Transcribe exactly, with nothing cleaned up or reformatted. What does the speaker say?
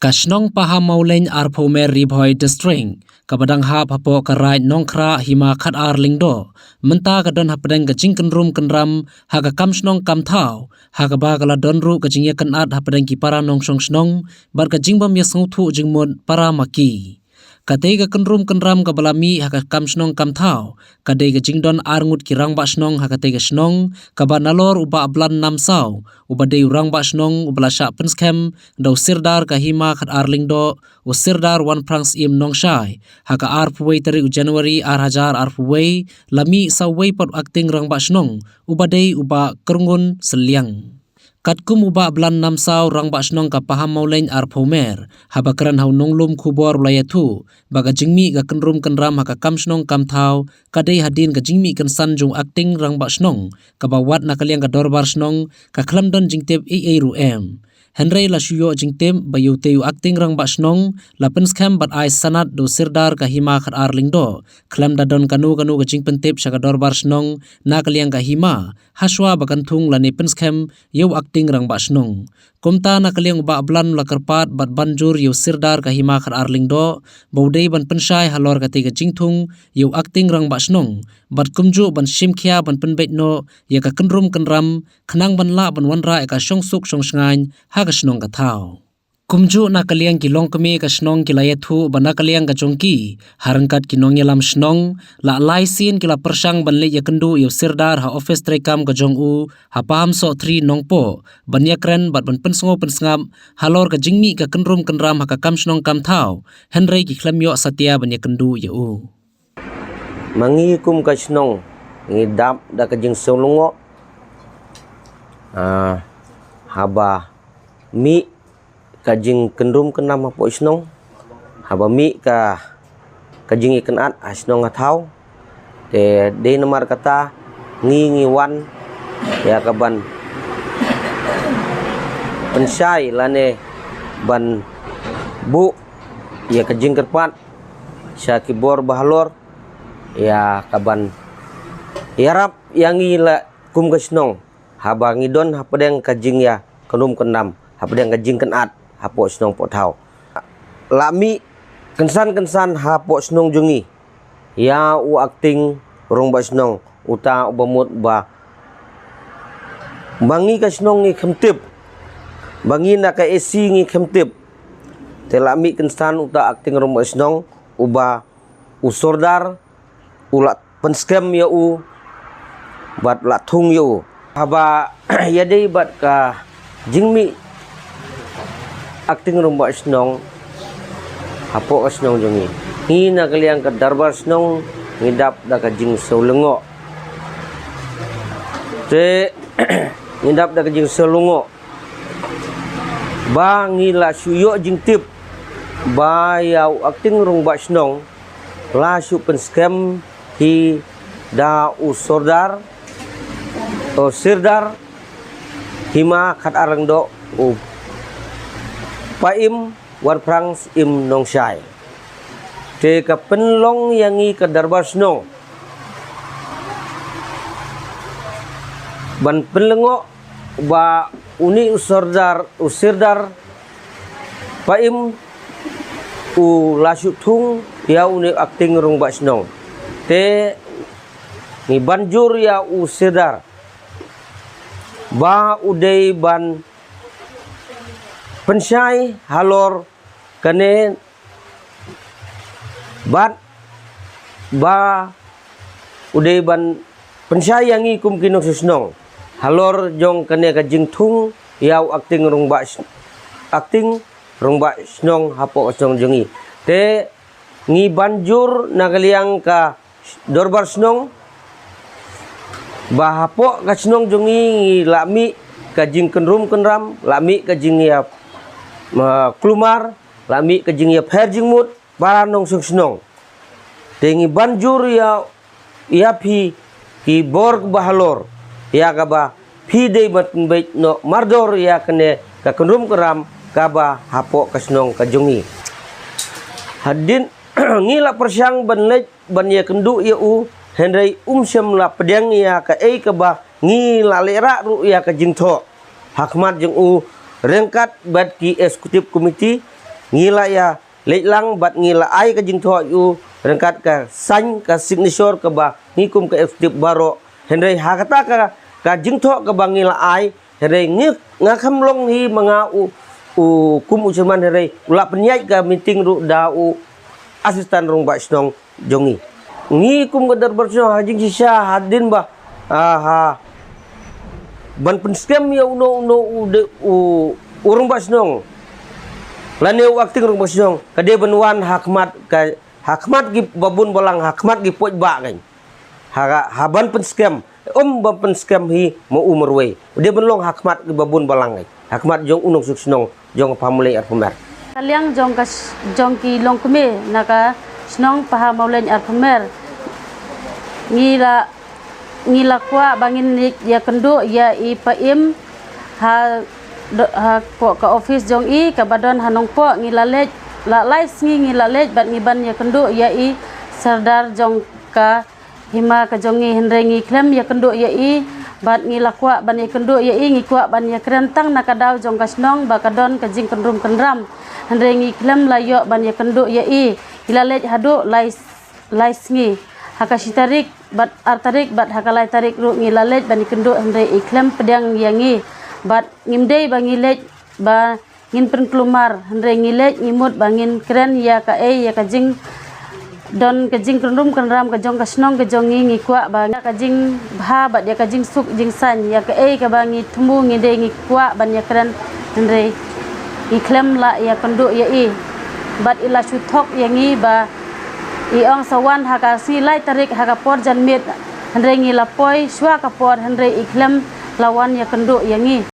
Ka shnong Pahammawlein Arphewmer Ri Bhoi District, kaba dang hap hapoh ka Raid Nongkhrah Hima Khatar Lyngdoh, mynta ka don hapdeng ka jingkynrum kynram ha ka kam shnong kam thaw, ha kaba ka la don ruh ka jingïakynad hapdeng ki para nongshong shnong bad ka jingbym ïasngewthuh jingmut para maki. Katei ka kynrum kynram kaba la mih ha ka kam shnong kam thaw, ka dei ka jingdon arngut ki rangbah shnong ha katei ka shnong, kaba nalor u Bah Blan Namsaw, uba dei u rangbah shnong uba la shah pynskhem da u sirdar ka Hima Khatar Lyngdoh, u sirdar Wanphrang Syiem Nongshai, ha ka arphew wei tarik u January ar hajar arphew wei, la mih sa uwei pat u acting rangbah shnong, uba dei u Bah Kyrngun Sylliang. Katkum u Bah Blan Namsaw, rangbah shnong ka Pahammawlein Arphewmer, haba kren ha u nonglum khubor u la ïathuh ba ka jingmih ka kynrum kynram ha ka kam shnong kam thaw, ka dei hadien ka jingmih kynsan jong u acting rangbah shnong, kaba wad na ka liang ka dorbar shnong, ka khlem don jingtip ei ei ruh em. Hynrei la shu ïoh jingtip ba ïa utei u acting rangbah shnong la pynskhem bad ai sanad da u sirdar ka Hima Khatar Lyngdoh, khlem da don kano kano ka jingpyntip sha ka dorbar shnong na ka liang ka hima, hashwa ba kan thung lane pynskhem ïa u acting rangbah shnong. Kumta na ka liang u Bah Blan u la kyrpad bad ban jur ïa u sirdar ka Hima Khatar Lyngdoh ba u dei ban pynshai halor katei ka jingthung ïa u acting rangbah shnong, bad kumjuh ban shim khia ban pynbeit noh ïa ka kynrum kynram, khnang ban lah ban wanrah ïa ka shongsuk shongshngaiñ ha ka shnong ka thaw. Kumjuh na ka liang ki longkmie ka shnong ki la ïathuh ba na ka liang ka jong ki, ha ryngkat ki nongïalam shnong, la lai sien ki la pyrshang ban leit ïakynduh ïa u sirdar ha ophis treikam ka jong u ha Pahamsoh Three Nongpoh, ban ïakren bad ban pynsngew pynsngap halor ka jingmih ka kynrum kynram ha ka kam shnong kam thaw, hynrei ki khlem ïoh satia ban ïakynduh ïa u. Ma ngi kum ka shnong ngi dap da ka jingsngew lyngngoh, ah, haba mih ka jingkynrum kynram hapoh shnong, haba mih ka, ka jingïakynad ha shnong ha thaw. Te dei namar kata ngi, ngi wan ïa ka ban pynshai lane ban buh ïa ka jingkyrpad sha ki bor bahalor, ïa ka ban ïarap ïa ngi la kum ka shnong, haba ngi don hapdeng ka jingïakynrum kynram, hapdeng ka jingkynad hapoh shnong poh thaw. La mih kynsan kynsan hapoh shnong jong ngi ïa u acting rangbah shnong, uta uba mut ba, ba ngi ka shnong ngi khlem tip, ba ngi na ka A C ngi khlem tip. Te la mih kynsan uta acting rangbah shnong, uba u sordar u la pynskhem ïa u bad la thung ïa u. Haba ïadei bad ka jingmih acting rangbah shnong hapoh ka shnong jong ngi, ngi na ka liang ka dorbar shnong ngi dap da ka jingsngew lyngngoh. Te ngi dap da ka jingsngew lyngngoh ba ngi la shu ïoh jingtip ba ïa u acting rangbah shnong la shu pynskhem hi da u sordar, u sirdar Hima Khatar Lyngdoh, u Paiem Wanphrang Syiem Nongshai. Te ka pynlong ïa ngi ka dorbar shnong ban pynlyngngoh ba une u sordar, u sirdar Paiem u la shu thung ïa une u acting rangbah shnong. Te ngi ban jur ïa u sirdar ba u dei ban pynshai halor kane bad ba u dei ban pynshai ïa ngi kum ki nongshong shnong halor jong kane ka jingthung ïa u acting rangbah sh-, acting rangbah shnong hapoh ka shnong jong ngi. Te ngi ban jur na ka liang ka dorbar shnong ba hapoh ka shnong jong ngi ngi la mih ka jingkynrum kynram, la mih ka jingïa, ma, kulmar, la mih ka jingïapher jingmut para nongshong shnong. Te ngi ban jur ïa, ïa phi ki bor bahalor ïa kaba phi dei ban pynbeit noh mardor ïa kane ka kynrum kynram kaba hapoh ka shnong ka jong ngi. Hadien ngi la pyrshang ban leit ban ïakynduh ïa u, hynrei um shym la pdiang ïa kaei kaba ngi la leh rah ruh ïa ka jingthoh ha khmat jong u ryngkat bad ki executive committee ngi la ïa leit lang bad ngi la ai ka jingthoh ïa u ryngkat ka sign, ka signature kaba ngi kum ka executive baroh. Hynrei ha kata ka, ka jingthoh kaba ngi la ai, hynrei ngi, nga kham long hi ma nga u, u kum u chairman, hynrei u la pynïaid ka meeting ruh da u assistant rangbah shnong jong ngi. Ngi kum ka dorbar shnong ha jingshisha hadien ba, ah, ha ban pynskhem ïa uno uno u de u, u rangbah shnong lane u acting rangbah shnong, ka dei ban wan ha khmat ka, ha khmat ki babun balang, ha khmat ki paidbah kan. Ha, ha ban pynskhem, um ban pynskhem hi ma u marwei. U dei ban long ha khmat ki babun balang kan, ha khmat jong u nongsuk shnong jong ka Phamulein Arphamer. Ka liang jong ka s-, jong ki longkmie na ka shnong Phamulein Arphamer, ngi la, ngi la kwah ba ngin leit ïakynduh ïa i Pa Im ha, do-, ha ko ka office jong i kaba don ha Nongpoh. Ngi la leit, la lai sngi ngi la leit bad ngi ban ïakynduh ïa i sordar jong ka hima ka jong ngi, hynrei ngi khlem ïakynduh ïa i. Bad ngi la kwah ban ïakynduh ïa i, ngi kwah ban ïakren tang na ka daw jong ka shnong ba ka don ka jingkynrum kynram, hynrei ngi khlem la ïoh ban ïakynduh ïa i. Ngi la leit haduh lai, lai sngi. Ha ka shi tarik bad ar tarik bad ha ka lai tarik ruh ngi la leit ban ïakynduh, hynrei i khlem pdiang ïa ngi. Bad ngim dei ba ngi leit ba ngin pynkulmar, hynrei ngi leit ngi mut ba ngin kren ïa kaei, ïa ka jing, don ka jingkynrum kynram ka jong ka shnong ka jong ngi. Ngi kwah ba ïa ka jingbha bad ïa ka jingsuk jingsaiñ, ïa kaei kaba ngi thmu ngi dei ngi kwah ban ïakren, hynrei ngi khlem la ïakynduh ïa i. Bad i la shu thok ïa ngi ba i ong sa wan ha ka sngi lai tarik ha ka por janmiet, hynrei ngi la poi shuwa ka por, hynrei i khlem la wan ïakynduh ïa ngi.